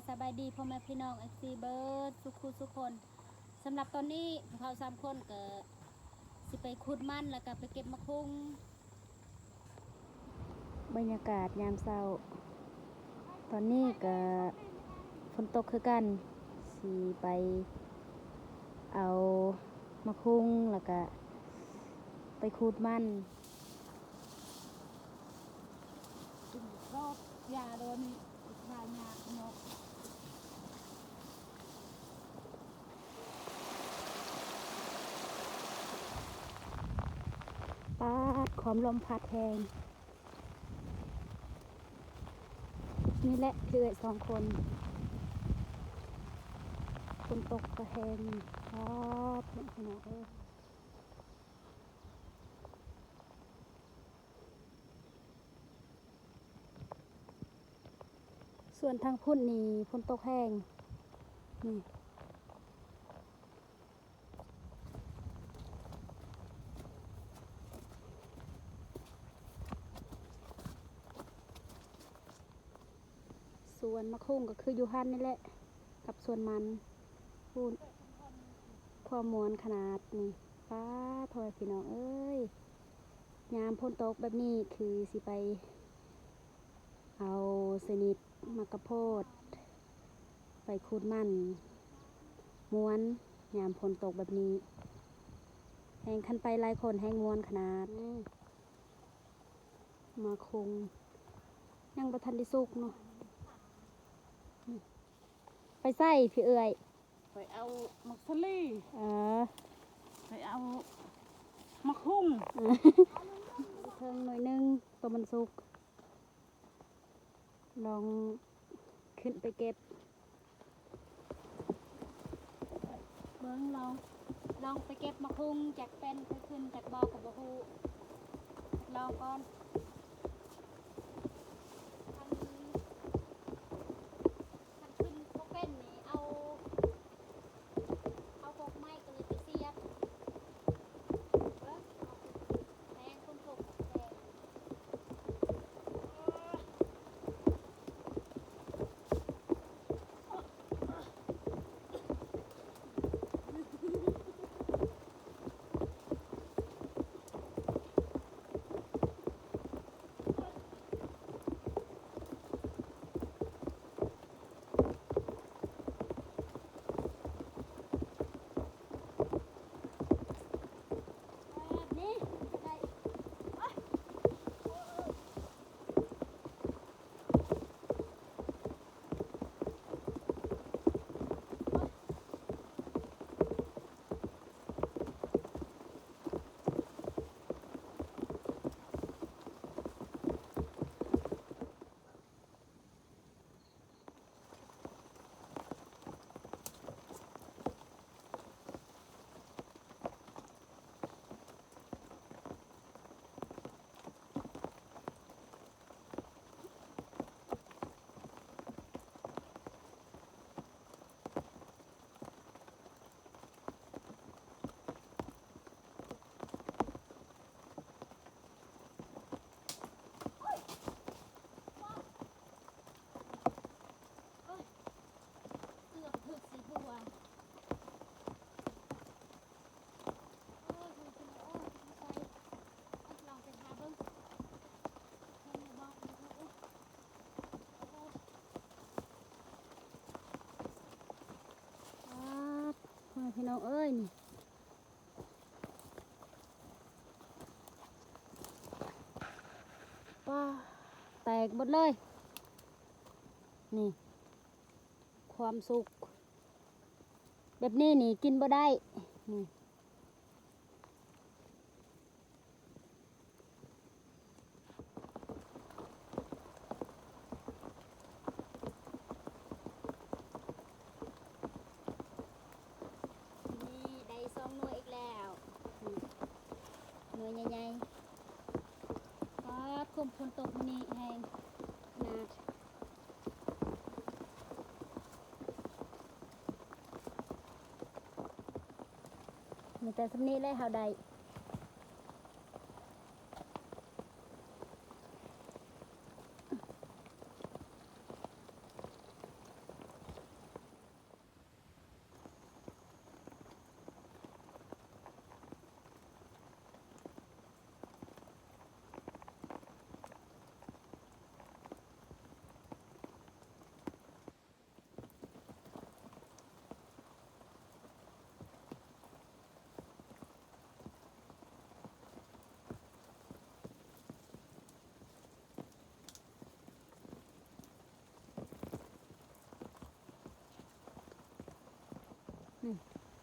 ສະບາຍດີພໍ່ແມ່ພີ່ນ້ອງ ເອັຟຊີ ເບິດສູ່ຄູ່ສູ່ຄົນ. ສຳລັບຕອນນີ້ພວກເຮົາສາມຄົນກໍຊິໄປຂຸດມັນ ແລ້ວກໍໄປເກັບໝາກຫຸ່ງ. ບັນຍາກາດຍາມເຊົ້າ ຕອນນີ້ກໍຝົນຕົກຄືກັນ ຊິໄປເອົາໝາກຫຸ່ງ ແລ້ວກະໄປຂູດມັນ. ປາດ ຄວາມລົມພັດແຮງ. ນີ້ແຫຼະຄືເອື້ອຍສອງຄົນ ຝົນຕົກກໍແຮງ. ປາດ ພີ່ນ້ອງເອີຍ ສ່ວນທາງພຸ້ນນີ້ຝົນຕົກແຮງ ນີ້. ສວນໝາກຫຸ່ງກໍຄືຢູ່ຫັ້ນນີ້ແຫຼະ ກັບສວນມັນພຸ້ນ. ຄວາມມ່ວນຂະໜາດນີ້ ປາດ ພໍ່ແມ່ພີ່ນ້ອງເອີຍ ຍາມຝົນຕົກແບບນີ້ຄືຊິໄປ ເອົາຊະນິດໝາກກະໂພດ ໄປຂູດມັນ ມ່ວນຍາມຝົນຕົກແບບນີ້ແຮງ. ຄັນໄປຫຼາຍຄົນແຮງມ່ວນຂະໜາດ. ໝາກຫຸ່ງຍັງບໍ່ທັນໄດ້ສຸກເນາະ. ໄປໃສພີ່ເອື້ອຍ? ໄປເອົາໝາກສາລີ. ເອີ ໄປເອົາໝາກຫຸ່ງ. ເທິງໜ້ອຍໜຶ່ງ ໂຕມັນສຸກ ລອງຂຶ້ນໄປເກັບເບິ່ງ. ລອງ ລອງໄປເກັບໝາກຫຸ່ງ ຈັກເປັນຄືຂຶ້ນຈັກບໍ່ກໍບໍ່ຮູ້ ລອງກ່ອນ. ຄັນ ຄັນຂຶ້ນບໍ່ເປັນນີ້ ເອົາ ເອົາກົກໄມ້ກໍເລີຍໄປສຽບ. ເບິ່ງ ແຮງຄົນຕົກແຮງ. ປາດ ພໍ່ແມ່ພີ່ນ້ອງເອີຍ ນີ້ ປາດ ແຕກເບິດເລີຍ ນີ້ ຄວາມສຸກແບບນີ້ນີ້ກິນບໍ່ໄດ້ ນີ້ ນີ້ໄດ້ສອງໜ່ວຍອີກແລ້ວ ນີ້ ໜ່ວຍໃຫຍ່ໆ. ປາດ ຄົມຝົນຕົກມື້ນີ້ແຮງຂະໜາດ. ມີແຕ່ສ່ຳນີ້ແຫຼະເຮົາໄດ້.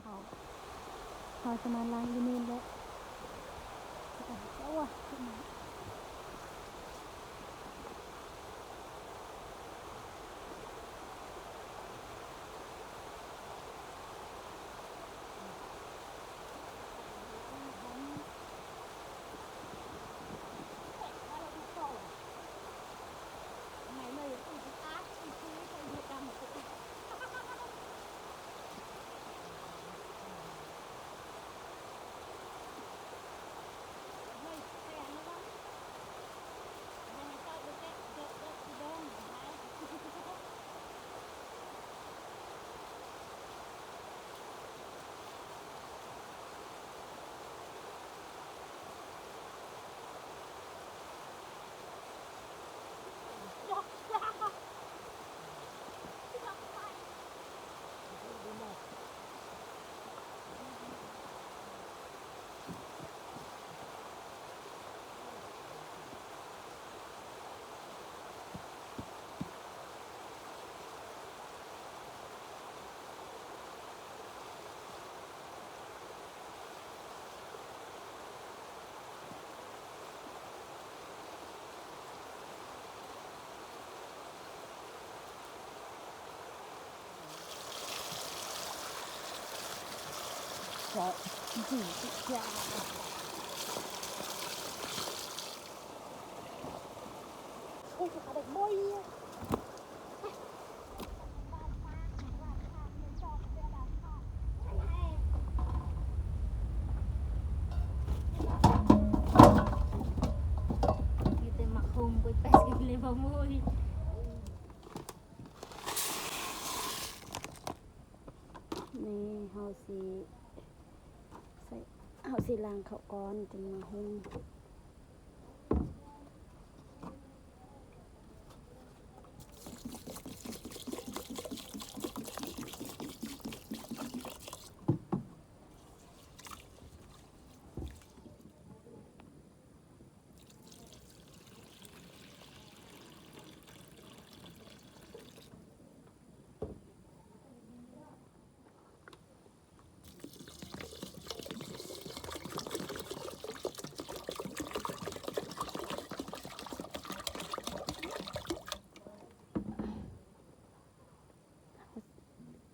ເຂົາ ເຂົາຈະມາລ້າງຢູ່ນີ້ແຫຼະ. ໂອ້ຍ. ເ ມີແຕ່ໝາກຫຸ່ມ ໄປແປະກັນເລີຍ ບໍ່ໂມຍ. ນີ້ເຮົາຊິໃສ່ ເຮົາຊິລ້າງເຂົ້າກ່ອນ ຈຶ່ງມາຫຸ່ມ.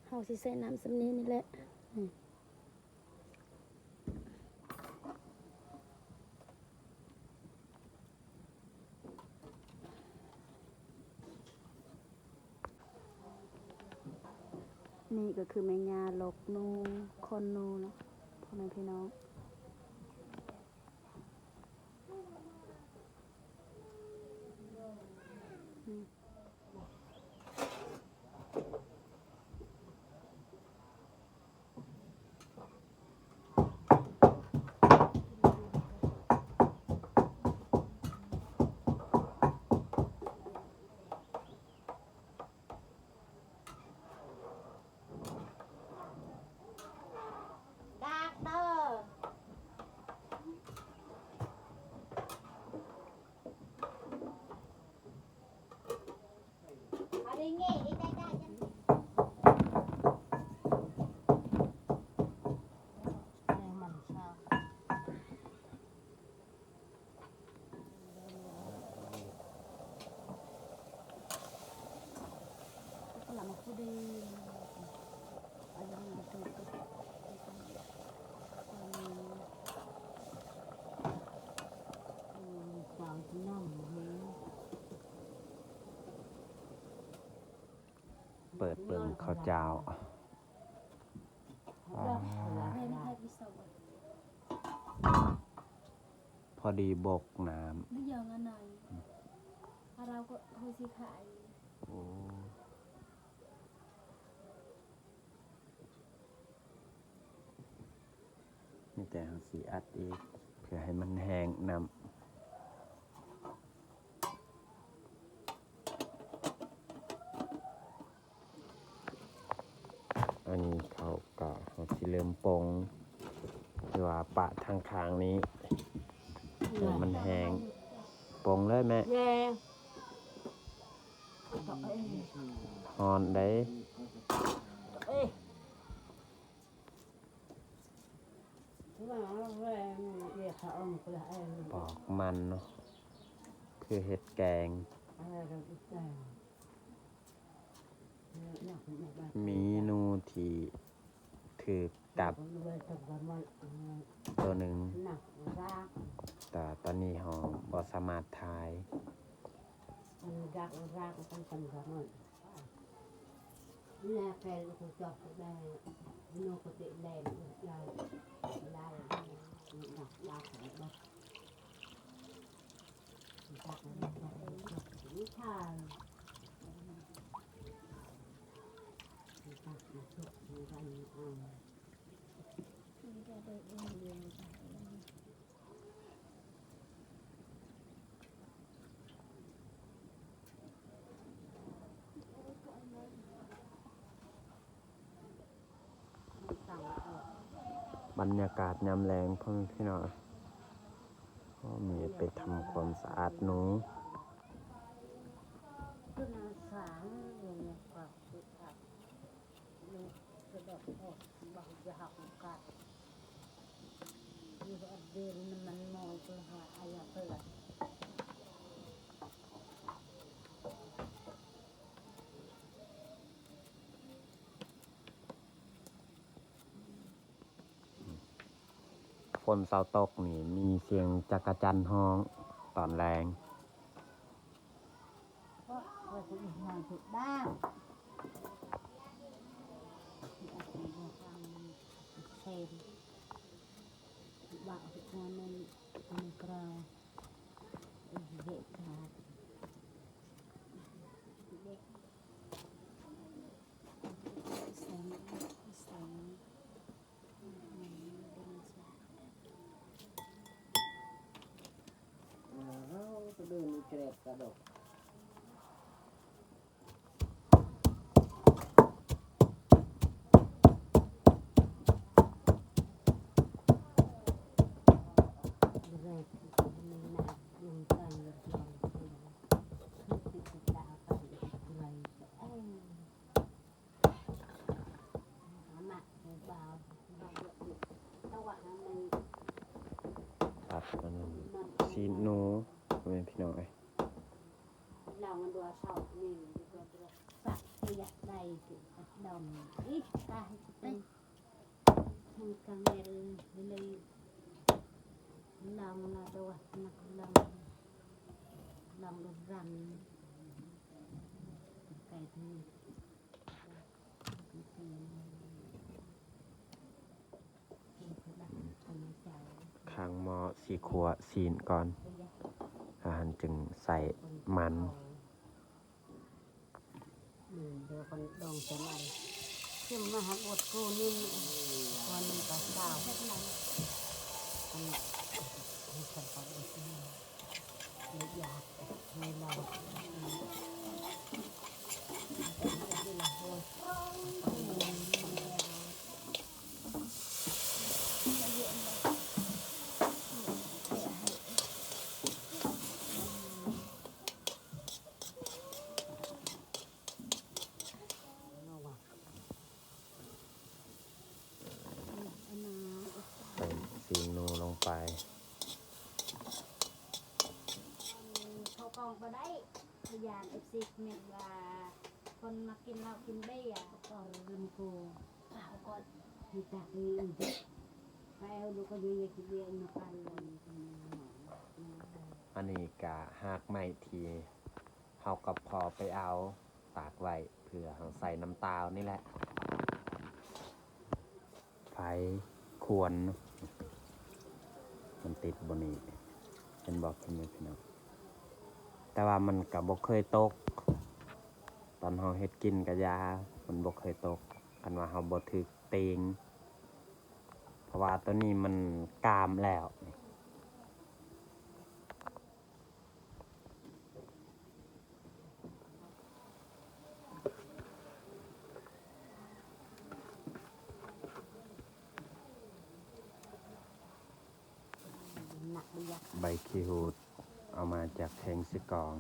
ເຮົາຊິໃສ່ນ້ຳສ່ຳນີ້ນີ້ແຫຼະ. ນີ້ກໍຄືແມ່ຍ່າລົກໜູ ຂົນໜູເນາະ ພໍ່ແມ່ພີ່ນ້ອງ. ເປີດເບິ່ງເຂົ້າເຈົ້າ. ພໍດີບົກນ້ຳ. ໂອ້ ມີແຕ່ເຮົາຊິອັດອີກ ເພື່ອໃຫ້ມັນແຫ້ງນ້ຳ. ອັນນີ້ເຂົ້າກໍເຮົາຊິເລີ່ມປົງ ຫຼືວ່າປະທາງຂ້າງນີ້ໃຫ້ມັນແຫ້ງ. ປົງເລີຍແມ່. ຮ້ອນເດ້. ປອກມັນເນາະ ຄືເຮັດແກງ. ເມນູທີ່ຖືກຈັບໂຕໜຶ່ງ ແຕ່ຕອນນີ້ເຮົາບໍ່ສາມາດຖ່າຍ. ບັນຍາກາດຍາມແລງ ພໍ່ແມ່ພີ່ນ້ອງ ພໍ່ແມ່ໄປທຳຄວາມສະອາດໜູ. ຝົນເຊົາຕົກນີ້ ມີສຽງຈັກກະຈັ່ນຮ້ອງຕອນແລງ. ຕັດອັນນັ້ນຊີ້ນໜູ ພໍ່ແມ່ພີ່ນ້ອງເອີຍ. ຂ້າງໝໍ້ຊິຂົ້ວຊີ້ນກ່ອນ ແລ້ວຫັ້ນຈຶ່ງໃສ່ມັນ. ໃສ່ຊີ້ນໜູລົງໄປ. ເຂົ້າກ້ອງບໍ່ໄດ້ ຢ້ານເອັຟຊີຄອມເມັນວ່າ ຄົນມັກກິນເຫຼົ້າກິນເບຍ ກໍລືມໂກ ກໍຮູ້ຈັກນີ້ ໄປເອົາລູກກໍຢູ່ ຢ່າກິນເບຍມາປັນ. ອັນນີ້ກະຮາກໄມ້ທີ່ ເຮົາກັບພໍ່ໄປເອົາຕາກໄວ້ ເພື່ອເຮົາໃສ່ນ້ຳຕາວນີ້ແຫຼະ. ໄຟຄວນ ມັນຕິດບ່ອນນີ້ ເຫັນບໍ່ ພໍ່ແມ່ພີ່ນ້ອງ? ແຕ່ວ່າມັນກະບໍ່ເຄີຍຕົກ ຕອນເຮົາເຮັດກິນກະຢ່າ ມັນບໍ່ເຄີຍຕົກ ຄັນວ່າເຮົາບໍ່ຖືກຕີງ ເພາະວ່າໂຕນີ້ມັນກາມແລ້ວ. ໃບຂີ້ຫູດ ເອົາມາຈາກແທງໃສ່ກອງ.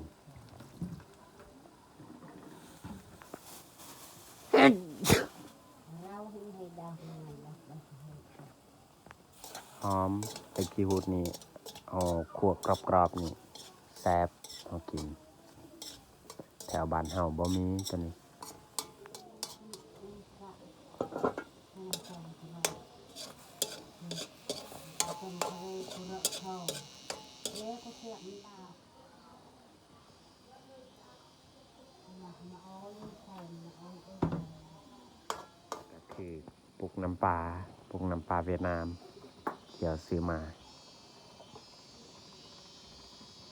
ຫອມ ໃບຂີ້ຫູດນີ້ ເອົາຂົ້ວກອບໆນີ້ແຊບ ເຮົາກິນ ແຖວບ້ານເຮົາບໍ່ມີໂຕນີ້. ກໍຄືປຸກນ້ຳປາ ປຸກນ້ຳປາຫວຽດນາມ ທີ່ເຮົາຊື້ມາ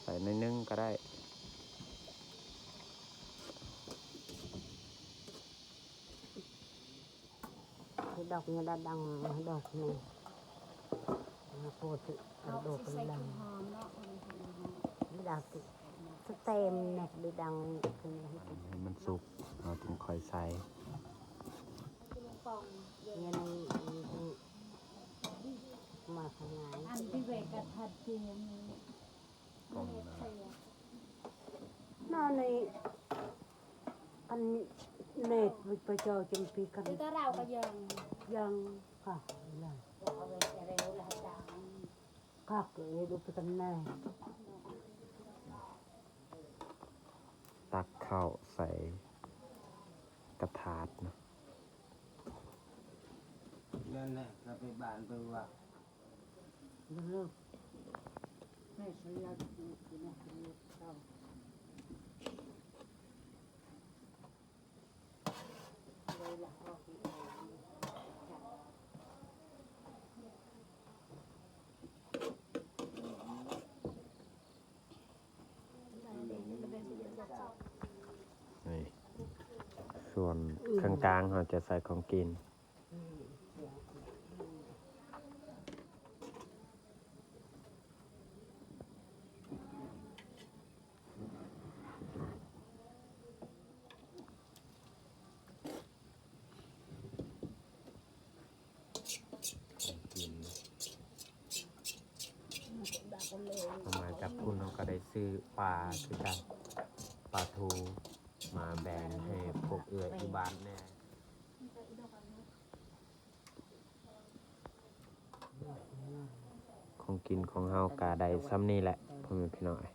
ໃສ່ໜ້ອຍໜຶ່ງກໍໄດ້. ດອກນີ້ລະດັງ ດອກນີ້ ມາໂພດດອກນີ້ ດອກນີ້ ສະແຕມແນກໄດ້ດັງ ໃຫ້ມັນສຸກ ເຮົາຈຶ່ງຄ່ອຍໃສ່. ນີ້ ນີ້ ນີ້ ມາຂ້າງໃນ ອັນທີ່ເວກະທັດເຈນນີ້ ນອນໃນອັນເນດ ໄປເຈົ້າຈຳປີກັນ ແຕ່ລາວກໍຍັງ ຍັງ ຄັກ ຄັກເອີ ດູໄປກັນແນ່. ຕັກເຂົ້າໃສ່ກະຖາດເນາະ ນັ້ນແຫຼະ ກໍໄປບ້ານໄປວັດ. ນີ້ ສ່ວນເຄິ່ງກາງເຮົາຈະໃສ່ຂອງກິນ. ປະມານຈັກພຸ້ນເຮົາກໍໄດ້ຊື້ປາຄືກັນ ປາທູມາແບ່ງໃຫ້ພວກເອື້ອຍຢູ່ບ້ານແດ່. ຂອງກິນຂອງເຮົາກະໄດ້ຊ່ຳນີ້ແຫຼະ ພໍ່ແມ່ພີ່ນ້ອງເອີຍ.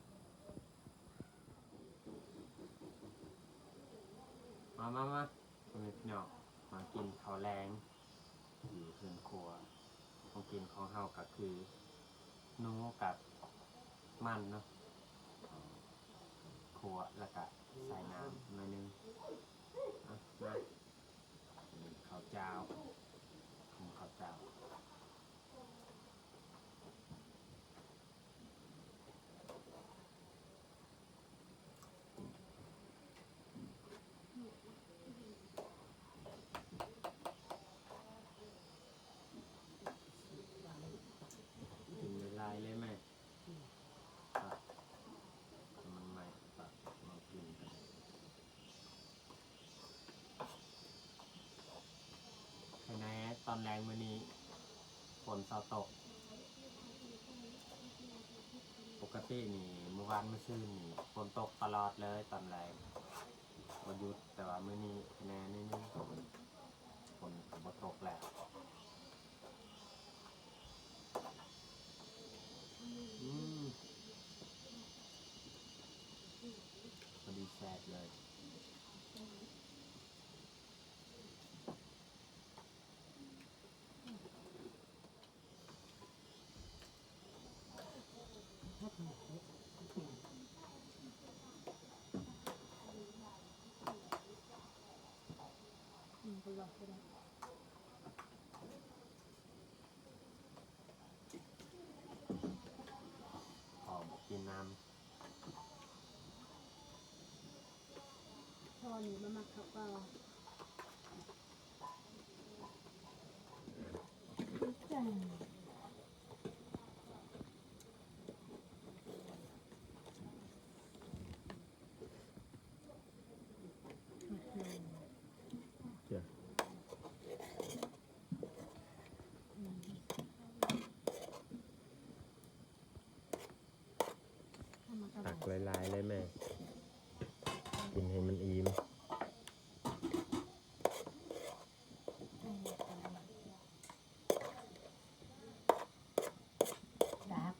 ມາ ມາ ມາ ພໍ່ແມ່ພີ່ນ້ອງ ມາກິນເຂົ້າແລງຢູ່ເຮືອນຄົວ. ຂອງກິນຂອງເຮົາກະຄືໜູກັບມັນເນາະ ເອົາຂົ້ວແລ້ວກະໃສ່ນ້ຳໜ້ອຍໜຶ່ງ. ເອົາ ມາ. ເຂົ້າຈ້າວ ເຂົ້າຈ້າວ ກິນຫຼາຍໆເລີຍແມ່. ປັບ ໃຫ້ມັນໄໝ້ ປັບ ເອົາກິນກັນ. ໄຄແນ່ ຕອນແລງມື້ນີ້ຝົນເຊົາຕົກ. ປົກກະຕິນີ້ ມື້ວານມື້ຊືນນີ້ ຝົນຕົກຕະຫຼອດເລີຍຕອນແລງ ບໍ່ຢຸດ, ແຕ່ວ່າມື້ນີ້ໄຄແນ່ໜ້ອຍໜຶ່ງ ຝົນກໍບໍ່ຕົກແລ້ວ. ອືມ ພໍດີແຊບເລີຍ. ພໍບໍ່ກິນນ້ຳ ພໍນີ້ບໍ່ມັກເຂົ້າເປົ່າ. ຕັກຫຼາຍໆເລີຍແມ່ ກິນໃຫ້ມັນອີ່ມ. ດັບ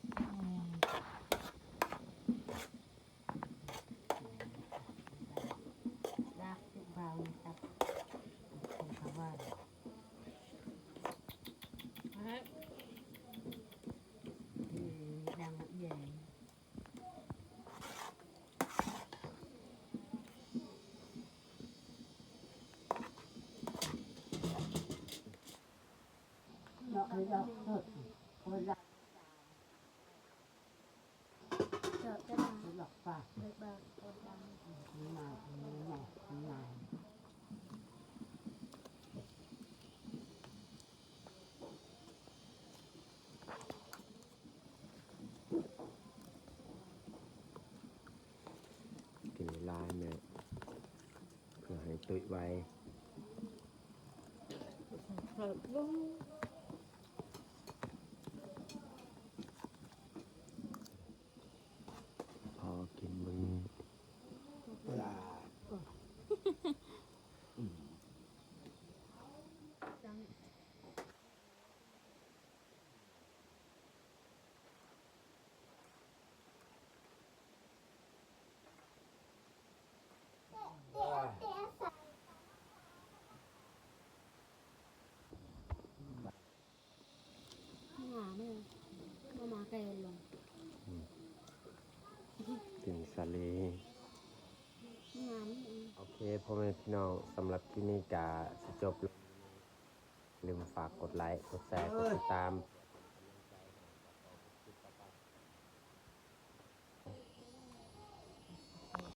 ດັບທຸກບ່າວນີ້ ຕັບ ເຂົ້າຫວານ ເອີ ດັງເອີຍ. ເນາະ ເອີ ດອກສົດ ຄົນລະ ດອກປາ ດອກບາງ ດອກບາງ ກິນຫຼາຍໆແມ່ ເພື່ອໃຫ້ຕຸ້ຍໄວ. ພໍກິນມື້ນີ້. ໂອ້ຍ. ລີ ງາມ ໂອເຄ ພໍ່ແມ່ພີ່ນ້ອງ ສຳລັບຄລິບນີ້ກະຊິຈົບ ຢ່າລືມຝາກກົດໄລ ກົດແຊ ກົດຕິດຕາມ